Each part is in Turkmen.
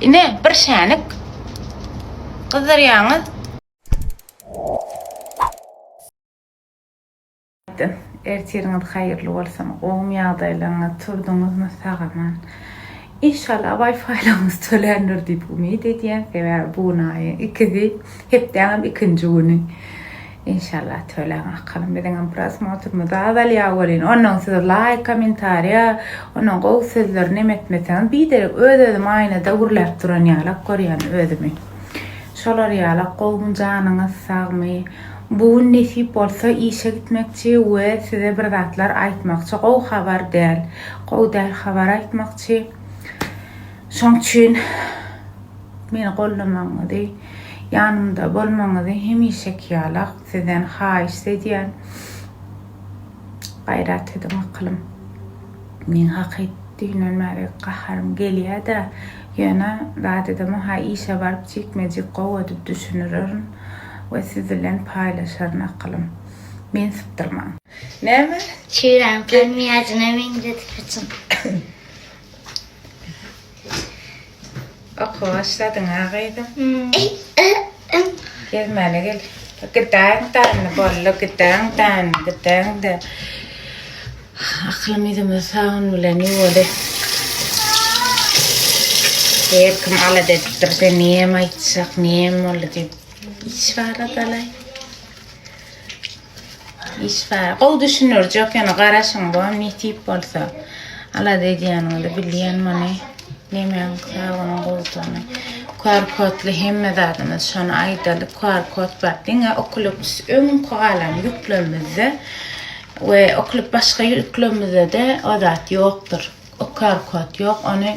Ine, bir şänik. Gyzdyrýaňyz. Ertiriňiz haýyrly bolsun, gowumy ýagdaýlaryňyz, turduňyzmy sag-aman. Inşallah Wi-Fi-laryňyz töländir diýip umyt edýän, sebäbi bu gün aýyň ikisi, hepdäňem ikinji güni. Inşallah töläň akalym biziňem prosmotrymyz azalýar welin ondan siz laýk kommentariýa ondan gowy sözler neme etmeseňiz biderek öz özüm aýnada gürläp duran ýalak görýän özümi şolar ýalak gowumy janyňyz sagmy bu gün nesip bolsa işe gitmekçi we size bir zatlar aýtmakçy gowy habar däl gowy däl habar aýtmakçy şoň üçin Meni goldamagyňyzy, ýanymda bolmagyňyzy hemişeki ýalak sizden haýyşt edýän. Gaýrat ediň akylym. Meň hakyt düýnden bäri gaharym gelýä-dä. Ýöne zat edemok-ha işe baryp jikme-jik gowy edip düşünirerin we siz bilen paýlaşaryn akylym. Meni sypdyrmaň. Näme? Çüýrän palmiýajyna meňzedip saçyň. Okuwa başladyň-a gyzym. Gezmäne gel. Gidäň däni boldy, gidäň däni, gidäň dä. Aklym ýüzümizi sabyn bilen ýuwaly. Her kim alada edip dursa näme aýtjak, näme boldy diýip. Iş bar-a-dalaý. Iş bar. Gowy düşündirjek ýöne garaşyň bom nesip bolsa. Alada edýäniňizi bilýän muny. Nemäň sagynyň gowudygyny. QR kodly hemme zadymyz şony aýdaly. QR kod bar. Diňe Oculus öňki galan ýüklemizde we Oculus başga ýüklemizde-de o zat ýokdur. O QR kod ýok. Ony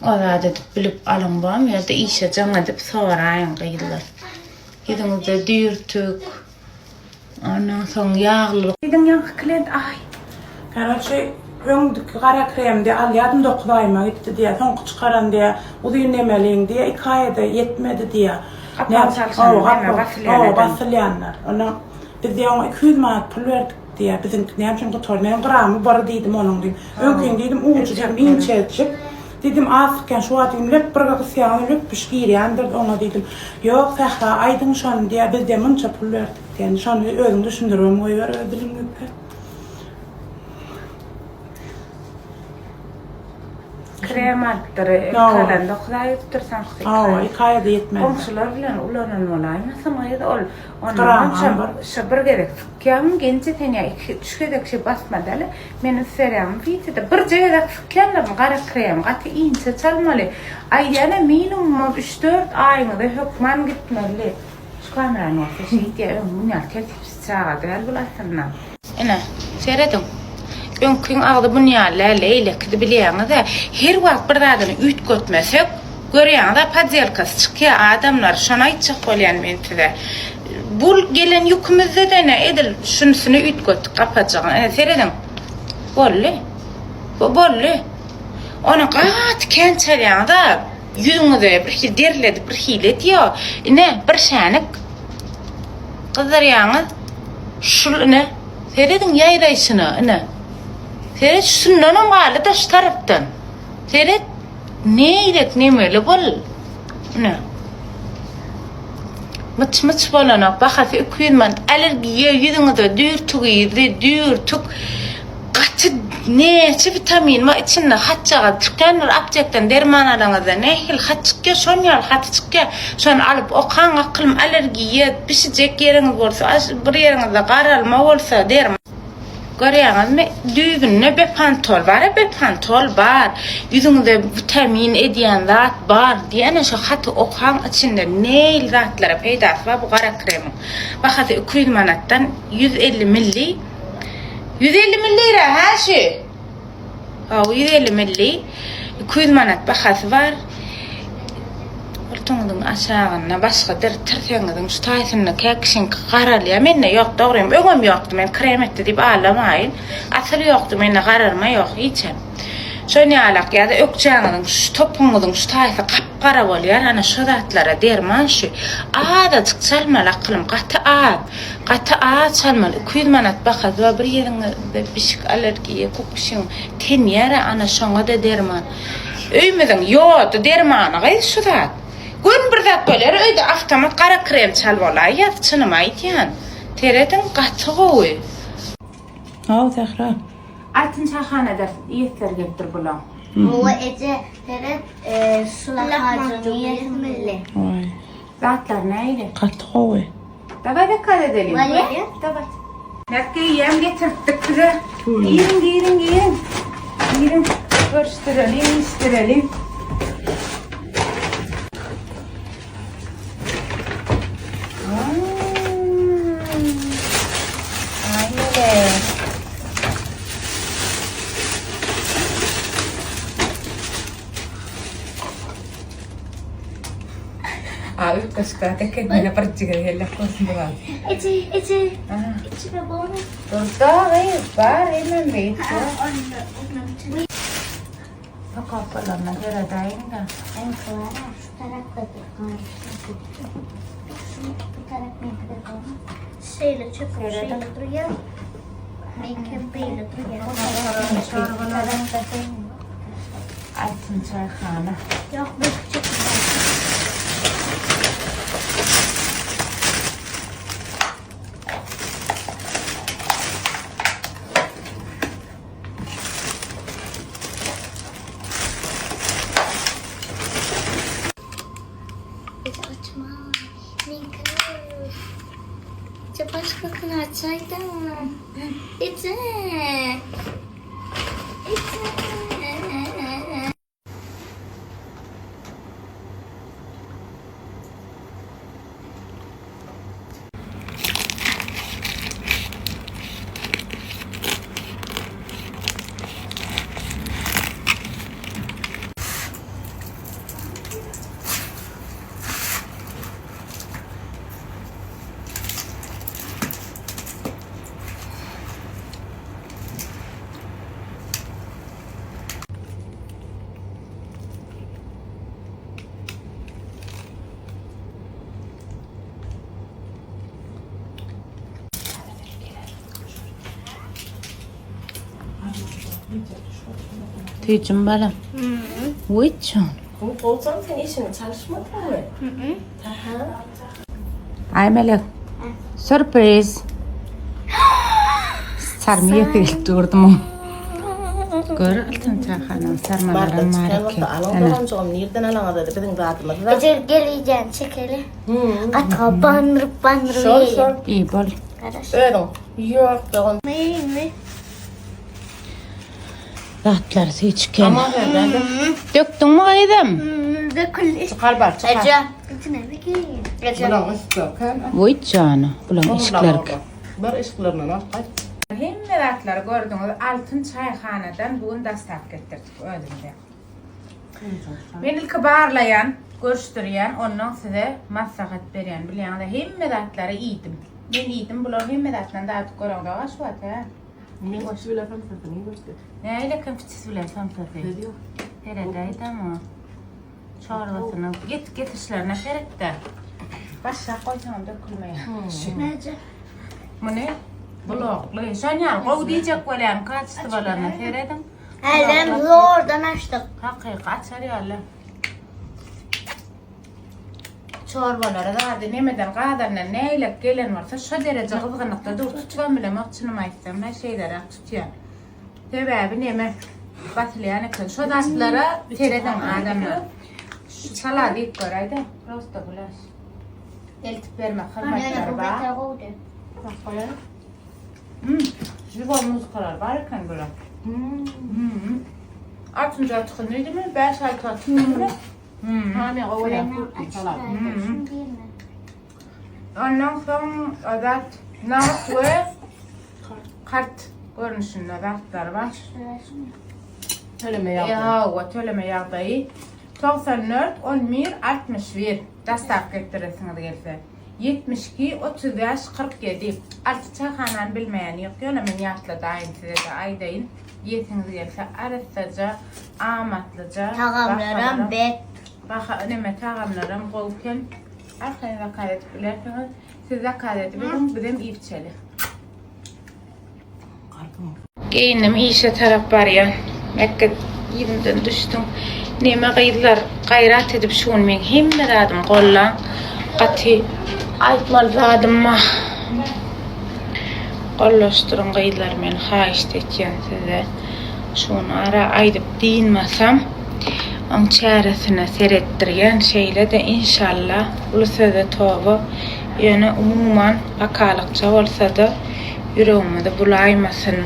o zat edip bilip alyň bom ýa-da işe jaň edip soraýyň gyzlar. Ýüzüňizde düýrtük. Ondan soň ýaglylyk. Diýdiň ýaňky klient aý. Karoçe öňdüki gara kremdi alýadym 9 aýyma gitdi diýä soňky çykaran diýä uzyn nemeliň diýä 2 aýada ýetmedi diýä. Gapagy çalşan neme basylýan eden. Basylýanlar. Onda biz diýä oňa 200 manat pul berdik diýä biziňki näme üçin gutardy menem gramy bir diýdim onuň diýdim. Öňkiň diýdim ujy diýdim inçejik. Diýdim, az sykýan, şu wagt diýdim, löp bir gysýaňyz löpüş girýändir oňa diýdim. Ýok, Sähra, aýdyň şony diýýär, biz diýýär, munça pul berdik diýýär. Indi şony özüň düşündiribem goýber öz diliňizde. Krem alypdyr, ilki alan 9 aý ötüpdir, soňkusy 2 aý. Hawa, 2 aýa-da ýetmändir. Goňşular bilen ulanan bolaýmasyn gyz ol. Ondan şo bir gezek sykýaň, gelinje sen ýa iki, üç gezek şeý basma däl. Men üns berýäňmi wideoda birje gezek sykýanlaryň gara krem gaty inçe çalmaly. Aýdýana minimumam üç-dört aýyňyza hökman gitmeli. Şu kamerany bolsa şeýdýä öň muny ýaly tertipsiz çaga däl bul aslynda. Ine, serediň. Öňkiň agzy bun ýaly däldi, eýlekidi bilýäňiz-ä. Her wagt bir zadyny üýtgetmesek, görýäňiz-ä poddelkasy çykýa adamlar, şony aýtjak bolýan men size. Bul gelen ýükümizde-de ine edil şunusyny üýtgetdik gapajygyny. Ine serediň. Boldy. Bu boldy. Ony gaty kän çalýaňyz-a, ýüzüňize bir hili derledip bir hili edýär. Ine bir şänik gyzdyrýaňyz. Şul ine serediň ýaýraýşyna ine. Seret şundanam galdy-da şu tarapdan. Seret. Neýlek nemeli bul. Ine. Myç-myç bolanok. Bahasy 200 manat. Allergiýa ýüzüňize düýrtügizi, düýrtük. Gaty näçe witamin bar içinde hatjagaz çykýandyr aptekden derman alaňyzda nähili hat çykýar şon ýaly haty çykýar. Şony alyp okaň akylym allergiýa bişijek ýeriňiz bolsa bir ýeriňizde garalma bolsa derman. Görýäňizmi, düýbünde bepantol bar-a, bepantol bar. Ýüzüňize witamin edýän zat bar diýene şo haty okaň içinde nähili zatlara peýdasy bar bu gara kremiň. Bahasy 200 manatdan 150 milli. 150 millira hä şu? Hawa, 150 milli, 200 manat bahasy bar. Goltugyňyzyň aşagynda başgadyr, tirsegiňiziň şu taýsynda käkişiňki garalýar. Mende ýok, dogrym, öňem ýokdy, men krem etdi diýip aldamaýyn. Asyl ýokdy, mende gararma ýok hiçem. Şon ýalak ýa-da ökjäňiziň şu topugyňyzyň şu taýsy gap-gara bolýar, ana şo zatlara derman şu. Azajyk çalmaly akylym, gaty az. Gaty az çalmaly 200 manat bahasy bar bir ýeriňizde bişik allergiýa köp kişiň ten ýara ana şoňada derman. Öýümiziň ýody dermany gyz şu zat. Gün bir zat bolýar öýde awtomat gara krem çal bolaýýas çynymy aýdýan. Serediň gaty gowy. Haw Sähra. Altyn çaýhanada iýesleri gelipdir bulaň. Hawa eje seret şu lahmajun iýesim geldi. Waý. Zatlar nähili? Gaty gowy. Daway zakaz edeliň. Bolýa. Daway. Mäkke iýem getiripdik size. Giriň, giriň, giriň. Giriň. Görüşdireliň, işdireliň. Aý, melek. A üýtgeşik zat eken, ýene bir jigere hellek bolsun bu zat. Eje, eje. Içine bolmaz. Dur-da gyz, bar hemem beýt ýok. Pakowkalaryna seredäýiň-de. Şu tarapda Bu tarap meňki de bolmaz. Şeýle çöküp şeýle durýar. Meňkem beýle durýar. Bu tarapda Altyn çaýhana. Ýok, bu küçük. Açma. Meňkini. Başgasyny açaýdym. Eje. Tüýjüm balam. Wiçon. Gowy sen işiňi çalyşmadyňmy? Aha. Aýmelek. Sürpriz. Sarma ýesi gelip durdum. Gör altyn çaýhanaň sarmalaram bar eken. Alyň doganjygym nirden alaňyz biziň zadymyz da. Eje gel iýjäni çekeli. Gatyga bandyryp bandyryp Şol iýelim. şol. Iý bol. Garaş. Özüň. Ýok dogan. Meými? Zatlar süýçken. Dökdüňmi gyzym? Döküldi. Çykar bar çykar. Eje. İçine mi gireyim? Eje. Bulaň üstü eken. Woý jana, bulaň işikleri. Bir işiklerinden alyp gaýt. Hemme zatlary gördüňiz. Altyn çaýhanadan bu gün dostawka etdirdik özümize. Men ilki barlaýan, görüşdirýän, ondan size maslahat berýän. Bilýäňiz, hemme zatlary iýdim. Men iýdim, bular hemme zatdan dadyp göreňzok-a şu wagt, hä? Men üstü bilen samsasyny gördüm. Nähili kemçisi bilen samsasy? Söz ýok. Seredäýdem o. Çorbasyny get getişlerine seret-de. Başrak goýsaňam dökülmeýär. Näce? Muny blokly. Şon ýaly gowy diýjek bolýan kaçtwalaryna serediň. Elem zordan açdyk. Hakyky açar ýaly. Çorbalary zady nemeden gazandan nägilek gelen bolsa şo dereje gyzgynlykda dur tutubam bilemok çynymy aýtsam men şeýleräk tutýan. Sebäbi neme basylýan eken. Şo zatlara serediň adamlar. Şu salady iýip göräýdä. Prosta gulaş. Eltip bermek hyzmatlary Bu bar. beter gowdy. Hmm, Živoý muzikalar bar eken bular. Hmm. Altynjy çykyn diýdimi? 5-6 çykynmy? Hmm. Hany gowy ýa salat. Ondan soň zat nagt we kart görnüşinde zatlar bar. Töleme ýagdaýy. Ýa, töleme ýagdaýy. 94 11 61 Dostawka etdiresiňiz gelse. 72 35 47 Alty çaýhanany bilmeýän ýok, ýöne men ýatladaýyn size-de aýdaýyn. Iýesiňiz gelse arassaja, amatlyja. Tagamlaram bet. Baha neme tagamlaram gowy eken. Arkaýyn zakaz edip bilersiňiz. Siz zakaz edip ediň, bizem iýip içeli. Geýindim işe tarap barýan. Mekge ýerinden düşdüm. Neme gyzlar gaýrat edip şu gün meň hemme zadymy gollaň. Gaty aýtmaly zadym bar. Gollaşdyryň gyzlar men haýyşt etýän size. Şu gün ara aýdyp dynmasam oň çäresine seretdirýän şeýle-de inşallah uly söze toba ýöne umuman pakalykça bolsada ýüregimizi bulaýmasyn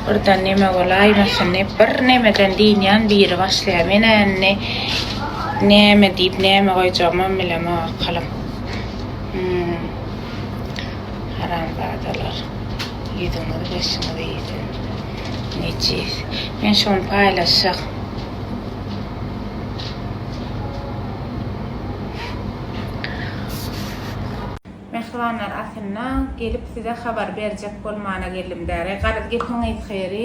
birden neme bolaýmasyn diýip bir nemeden dynýan biri başlaýar menä indi näme diýip näme goýjagymam bilemok akylym hmm. Haramzadalar ýüzüňizi başyňyzy iýsin nejis men şony paýlaşjak. Mähribanlar aslynda gelip size habar berjek bolmana geldim däri garaz gepiň gysga ýeri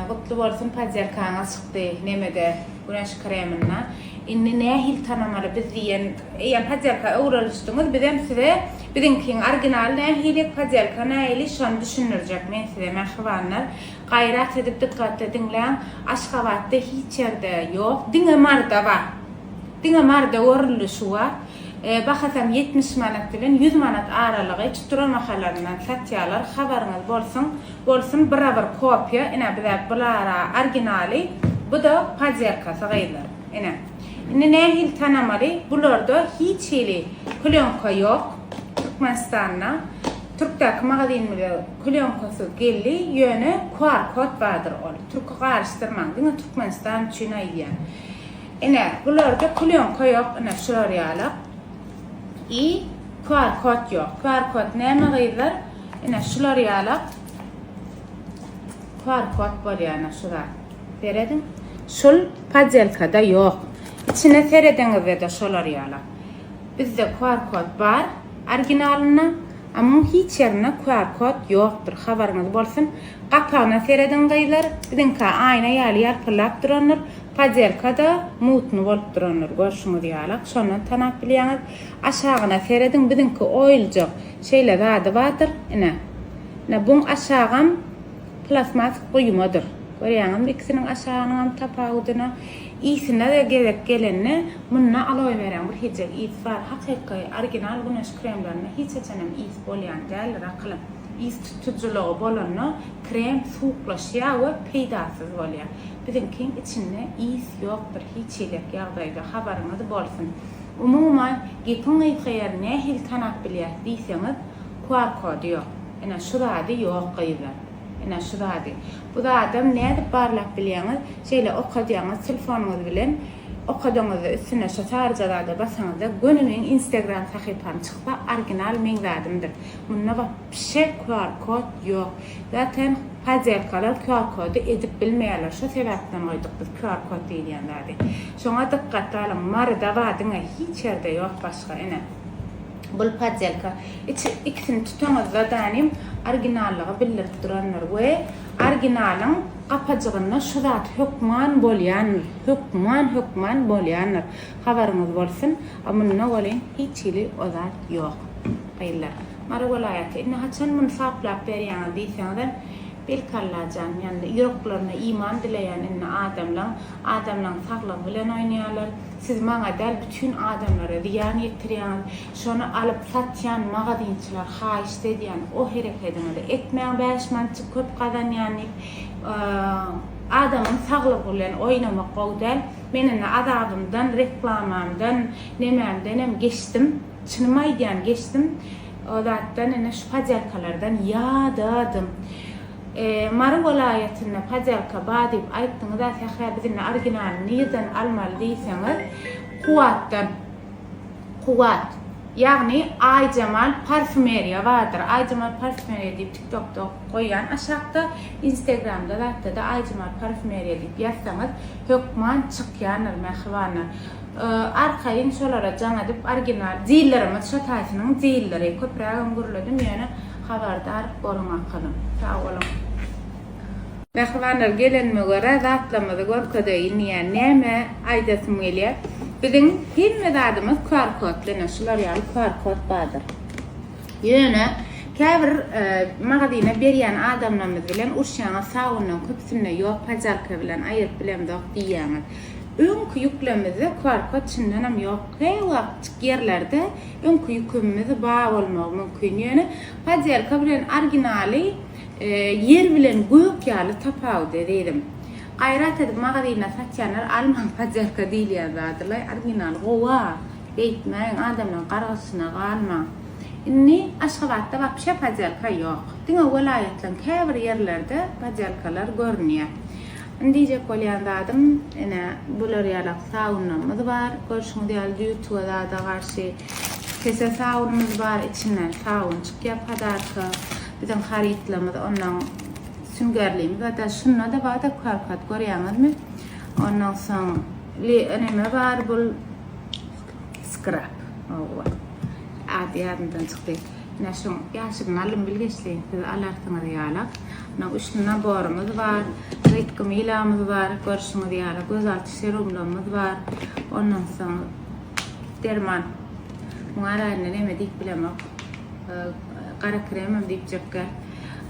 gutly bolsun podderkaňyz çykdy nemede güneş kreminde indi nähili tanamaly biz diýen eýýäm podderka öwrelişdiňiz bizem size biziňkiň originaly nähili podderka nähili şony düşündirjek men size mähribanlar gaýrat edip dykgatly diňläň Aşgabatda hiç ýerde ýok diňe Maryda bar diňe Maryda görüldi şu wagt Bahasam 70 manat bilen 100 manat aralygy tutduran mahallaryndan satýarlar habaryňyz bolsun bolsun bira bir kopiýa ine bize bulara originaly buda poderkasy gyzlar ine indi nähili tanamaly bularda hiç hili plýonka ýok Türkmenistanda türkdäki magazinimize plýonkasyz geldi ýöne QR kod bardyr ol türki garyşdyrmaň diňe Türkmenistan üçin aýdýan Ine, bularda klýonka ýok, ine şular ýalak. I QR kod ýok. QR kod näme gyzlar? Ine şular ýalak. QR kod bolýar ine şu zat. Serediň. Şul podelkada ýok. Içine seredeňizde-de şolar ýalak. Bizde QR kod bar originalynda. A muň hiç ýerinde QR kod ýokdur. Habaryňyz bolsun. Gapagyna serediň gyzlar. Biziňkä aýna ýaly ýalpyldap durandyr. Podelka-da mutny bolup durandyr görşüňiz ýalak. Şondan tanap bilýäňiz. Aşagyna serediň biziňki oýuljak şeýle zady bardyr. Ine. Ine buň aşagam plasmas guýmadyr. Görýäňizmi ikisiniň aşagynyňam tapawudyny. Ysynda-da gezek gelende munda aloe weräň bir hijek ysy bar. Hakyky original güneş kremlerinde hiç haçanam ys bolýan däldir akylym. Ys tutujylygy bolanda krem suwuklaşýar we peýdasyz bolýar. Biziňkiň içinde ys ýokdur hiç hilek ýagdaýda habaryňyz bolsun. Umuman gepiň gysga ýeri nähili tanap bilýäs diýseňiz QR kody ýok. Ine şu zady ýok gyzlar. Ine şu zady. Bu zadam nädip barlap bilýäňiz? Şeýle okadýaňyz telefonyňyz bilen okadaňyzda üstüne şu saryja zada basaňyzda göni meň instagram sahypam çyksa original meň zadymdyr. Munda wapşe QR kod ýok. Zaten Podelkalar QR kody edip bilmeýärler. Şo sebäpden goýduk biz QR kod diýilýän zady. Şoňa dykgatly alyň. Maryda bar diňe hiç ýerde ýok başga ine. Bul podelka. Içi ikisini tutaňyzda danim originallygy bildirip durandyr we originalyň gapajygynda şu zat hökman bolýandyr. Hökman hökman bolýandyr. Habaryňyz bolsun. A munda welin hiç hili o zat ýok. Gyzlar. Mary welaýaty. Indi haçan muny saplap berýäňiz diýseňizem, belki Allajan ýanynda ýüreklerine iman dileýän indi adamlaň, adamlaň saglygy bilen oýnaýarlar. Siz maňa däl bütin adamlara zyýan ýetirýäňiz. Şony alyp satýan magazinçiler haýyşt edýän o herekediňizi etmäň bäş manatjyk köp gazanýan diýip. Adamyň saglygy bilen oýnamak gowy däl. Men indi azabymdan, reklamamdan, nemämdenem geçdim. Çynymy aýdýan geçdim o zatdan ine şu podelkalardan ýadadym. Mary welaýatynda podelka bar diýip aýtdyňyza Sähra biz indi originalyny nirden almaly diýseňiz Kuwatdan. Kuwat. Ýagny Aýjemal parfümeriýa bardyr. Aýjemal parfümeriýa diýip tiktokda goýýan aşakda instagramda zatda-da Aýjemal parfümeriýa diýip ýazsaňyz hökman çykýandyr mähribanlar. Arkaýyn şolara jaň edip original dillerimiz şo taýsynyň dilleri köprägem gürledim ýöne habardar boluň akylym. Sag boluň. Mähribanlar gelenime görä zatlarymyzy görkezeýin diýýän näme aýdasym gelýär. Biziň hemme zadymyz QR kodly ine şular ýaly QR kod bardyr. Ýöne käbir magazyna berýän adamlarymyz bilen urşýaňyz sabyndan köpüsinde ýok pajarka bilen aýyryp bilemzok diýýäňiz. Öňki ýüklemizde QR-kod çyndanam ýok. Käwagtjyk ýerlerde öňki ýükümimiz bar bolmagy mümkin. Ýöne poddelka bilen originaly ýer bilen gök ýaly tapawudy ezizim. Gaýrat edip magazynda satýanlar almaň poddelka diýilýän zadylaý original gowa. Beýtmäň adamlaň gargyşyna galmaň. Indi Aşgabatda wapşe poddelka ýok. Diňe welaýatlaň käbir ýerlerde poddelkalar görünýär. Indi diýjek bolýan zadym, ine, bular ýalak saunamyz bar. Görşüňiz ýaly dýutuga zada garşy kese saunymyz bar. Içinden saun çykýar podarka. Biziň harytlarymyz ondan süngerlimiz bar-da. Şunda-da bar-da QR-kod görýäňizmi? Ondan soň li neme bar bul skrap. Hawa. Ady ýadymdan çykdy. Ine şuň ýaşygyny aldym bilgeşleýin siz alarsyňyz ýalak. Ine üçli naborymyz bar. Židki milamyz bar. Görşüňiz ýaly gözalty serumlarymyz bar. Ondan soň derman. Muňa araýynda neme diýip bilemok. Gara kremem diýipjekkä.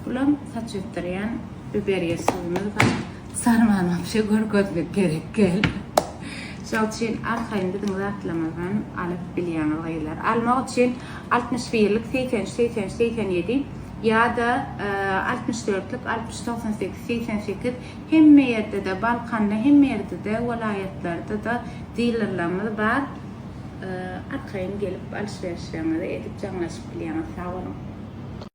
Bulam saç ösdürýän biberiýe suwumyz bar. Sarman wapşe görkezmek gerek gel. Şol üçin arkaýyn biziň zatlarymyzdan alyp bilýäňiz gyzlar. Almak üçin 61-lik 83 83 87 ýa-da 64-lik 60 98 88 hemme ýerde-de Balkanda hemme ýerde-de welaýatlarda-da dilerlerimiz bar. Arkaýyn gelip alşyberişleriňizi edip jaňlaşyp bilýäňiz. Sag boluň.